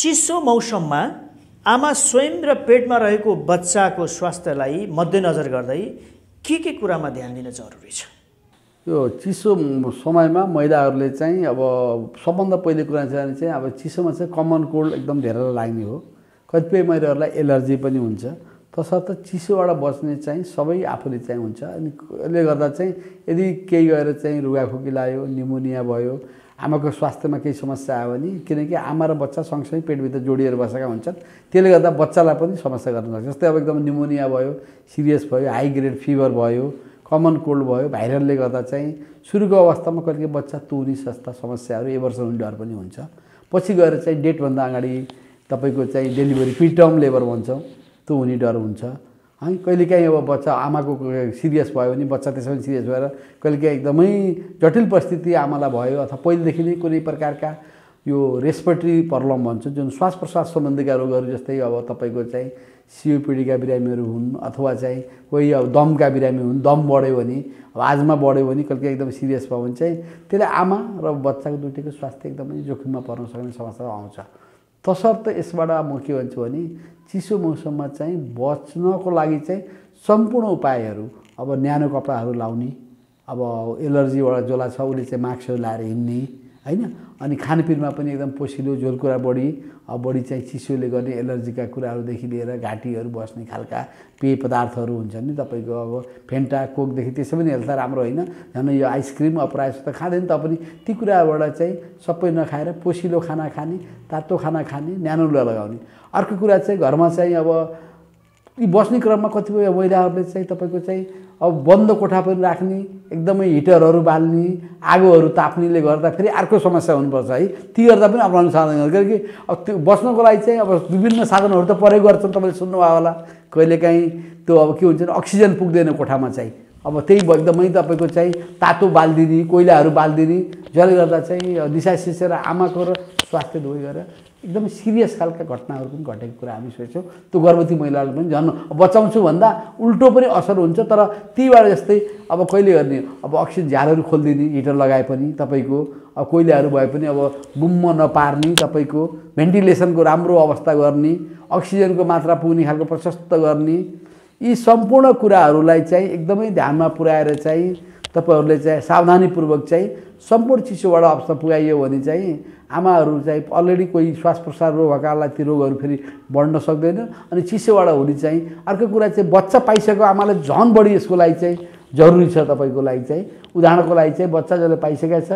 चिसो मौसममा आमा स्वयं र पेटमा रहेको बच्चाको स्वास्थ्यलाई मध्यनजर गर्दै के कुरामा ध्यान दिन जरुरी छ? यो चिसो समयमा महिलाहरूले चाहिँ अब सबभन्दा पहिले कुरा चाहिँ अब चिसोमा चाहिँ कमन कोल्ड एकदम धेरै लाग्ने हो। कतिपय महिलाहरूलाई एलर्जी पनि हुन्छ। तसर्थ चिसोबाट बच्ने चाहिँ सबै आफूले चाहिँ हुन्छ। अनि यसले गर्दा चाहिँ यदि केही गएर चाहिँ रुगाखोकी लाग्यो, निमोनिया भयो, आमाको स्वास्थ्यमा केही समस्या आयो भने, किनकि आमा र बच्चा सँगसँगै पेटभित्र जोडिएर बसेका हुन्छन्, त्यसले गर्दा बच्चालाई पनि समस्या गर्न सक्छ। जस्तै अब एकदम निमोनिया भयो, सिरियस भयो, हाई ग्रेड फिभर भयो, कमन कोल्ड भयो, भाइरलले गर्दा चाहिँ सुरुको अवस्थामा कहिले बच्चा तुनी जस्ता समस्याहरू एबर्सन हुने डर पनि हुन्छ। पछि गएर चाहिँ डेटभन्दा अगाडि तपाईँको चाहिँ डेलिभरी प्रिटर्म लेबर भन्छौँ, त्यो हुने डर हुन्छ है। कहिलेकाहीँ अब बच्चा आमाको सिरियस भयो भने बच्चा त्यसै पनि सिरियस भएर कहिलेकाहीँ एकदमै जटिल परिस्थिति आमालाई भयो, अथवा पहिलेदेखि नै कुनै प्रकारका यो रेस्पिरेटरी प्रब्लम भन्छ, जुन श्वास प्रश्वास सम्बन्धीका रोगहरू, जस्तै अब तपाईँको चाहिँ सिओपिडीका बिरामीहरू हुन्, अथवा चाहिँ कोही अब दमका बिरामी हुन्, दम बढ्यो भने, अब आजमा बढ्यो भने, कहिलेकाहीँ एकदम सिरियस भयो भने चाहिँ त्यसले आमा र बच्चाको दुईटैको स्वास्थ्य एकदमै जोखिममा पर्न सक्ने समस्या आउँछ। तसर्थ यसबाट म के भन्छु भने चिसो मौसममा चाहिँ बच्नको लागि चाहिँ सम्पूर्ण उपायहरू, अब न्यानो कपडाहरू लाउने, अब एलर्जीबाट जसलाई छ उसले चाहिँ मास्कहरू लाएर हिँड्ने हैन। अनि खानपिनमा पनि एकदम पोसिलो झोल कुरा बढी चाहिँ चिसोले गर्ने एलर्जीका कुराहरूदेखि लिएर घाँटीहरू बस्ने खालका पेय पदार्थहरू हुन्छन् नि तपाईँको, अब फेन्टा कोकदेखि त्यसै पनि हेल्थ राम्रो होइन, झन् यो आइसक्रिम अब प्रायः जस्तो खाँदैन, तापनि ती कुराबाट चाहिँ सबै नखाएर पोसिलो खाना खाने, तातो खाना खाने, न्यानो लुगा लगाउने। अर्को कुरा चाहिँ घरमा चाहिँ अब यी बस्ने क्रममा कतिपय महिलाहरूले चाहिँ तपाईँको चाहिँ अब बन्द कोठा पनि राख्ने, एकदमै हिटरहरू बाल्ने, आगोहरू ताप्नेले गर्दा फेरि अर्को समस्या हुनुपर्छ है। ती गर्दा पनि अपनाउनु साधन, किनकि अब त्यो बस्नको लागि चाहिँ अब विभिन्न साधनहरू त प्रयोग गर्छन्, तपाईँले सुन्नुभयो होला। कहिलेकाहीँ त्यो अब के हुन्छ भने अक्सिजन पुग्दैन कोठामा चाहिँ, अब त्यही एकदमै तपाईँको चाहिँ तातो बालिदिने, कोइलाहरू बालिदिने, जसले गर्दा चाहिँ निसासिस र आमाको र स्वास्थ्य दुवै गरेर एकदमै सिरियस खालका घटनाहरू पनि घटेको कुरा हामी सोच्छौँ। त्यो गर्भवती महिलाले पनि झन् बचाउँछु भन्दा उल्टो पनि असर हुन्छ। तर तीबाट जस्तै अब कहिले गर्ने, अब अक्सिजन झ्यालहरू खोलिदिने, हिटर लगाए पनि तपाईँको, अब कोइलाहरू भए पनि अब गुम्म नपार्ने, तपाईँको भेन्टिलेसनको राम्रो अवस्था गर्ने, अक्सिजनको मात्रा पुग्ने खालको प्रशस्त गर्ने, यी सम्पूर्ण कुराहरूलाई चाहिँ एकदमै ध्यानमा पुर्याएर चाहिँ तपाईँहरूले चाहिँ सावधानीपूर्वक चाहिँ सम्पूर्ण चिसोबाट अवस्था पुगाइयो भने चाहिँ आमाहरू चाहिँ अलरेडी कोही श्वास प्रश्वास रोग भएकालाई ती रोगहरू फेरि बढ्न सक्दैन। अनि चिसोबाट हुने चाहिँ अर्को कुरा चाहिँ बच्चा पाइसकेको आमालाई झन् बढी यसको लागि चाहिँ जरुरी छ। तपाईँको लागि चाहिँ उदाहरणको लागि चाहिँ बच्चा जसले पाइसकेको छ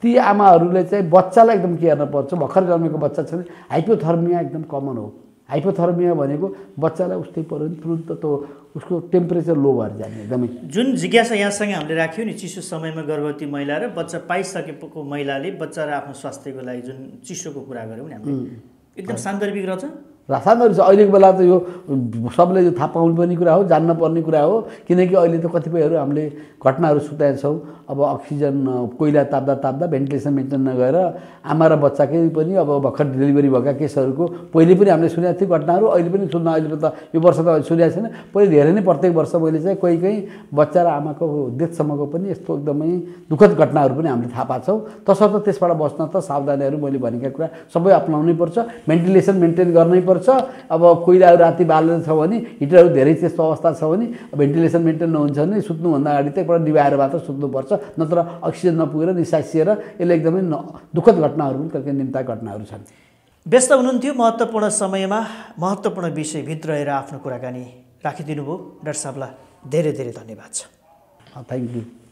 ती आमाहरूले चाहिँ बच्चालाई एकदम केयर गर्नुपर्छ। भर्खर जन्मेको बच्चा छ भने हाइपोथर्मिया एकदम कमन हो। हाइपोथर्मिया भनेको बच्चालाई उस्तै पऱ्यो भने तुरुन्त त्यो उसको टेम्परेचर लो भएर जाने एकदमै। जुन जिज्ञासा यहाँसँग हामीले राख्यौँ नि, चिसो समयमा गर्भवती महिला र बच्चा पाइसकेको महिलाले बच्चा र आफ्नो स्वास्थ्यको लागि जुन चिसोको कुरा गऱ्यौँ नि हामीले, एकदम सान्दर्भिक रहेछ। रासायनिक छ। अहिलेको बेला त यो सबले यो थाहा पाउनु पर्ने कुरा हो, जान्न पर्ने कुरा हो। किनकि अहिले त कतिपयहरू हामीले घटनाहरू सुताएका छौँ। अब अक्सिजन कोइला ताप्दा भेन्टिलेसन मेन्टेन नगरेर आमा र बच्चाकै पनि अब भर्खर डेलिभरी भएका केसहरूको पहिले पनि हामीले सुनेको थियो घटनाहरू, अहिले पनि सुन्न, अहिले त यो वर्ष त सुनेको छैन, पहिले धेरै नै प्रत्येक वर्ष मैले चाहिँ कोही बच्चा र आमाको डेथसम्मको पनि यस्तो एकदमै दुःखद घटनाहरू पनि हामीले थाहा पाछौँ। तसर्थ त्यसबाट बस्न त सावधानीहरू मैले भनेका कुरा सबै अपनाउनै पर्छ। भेन्टिलेसन मेन्टेन गर्नै पर्छ। अब कोइलाहरू राति बालेर छ भने, हिटरहरू धेरै त्यस्तो अवस्था छ भने, भेन्टिलेसन मेन्टेन नहुन्छ भने सुत्नुभन्दा अगाडि त एकपल्ट निभाएर मात्र सुत्नुपर्छ, नत्र अक्सिजन नपुगेर निसासिएर यसले एकदमै दुःखद घटनाहरू पनि कहिले निम्ता घटनाहरू छन्। व्यस्त हुनुहुन्थ्यो, महत्त्वपूर्ण समयमा महत्त्वपूर्ण विषयभित्र रहेर आफ्नो कुराकानी राखिदिनु भयो। डाक्टर साहबलाई धेरै धेरै धन्यवाद छ। Thank you.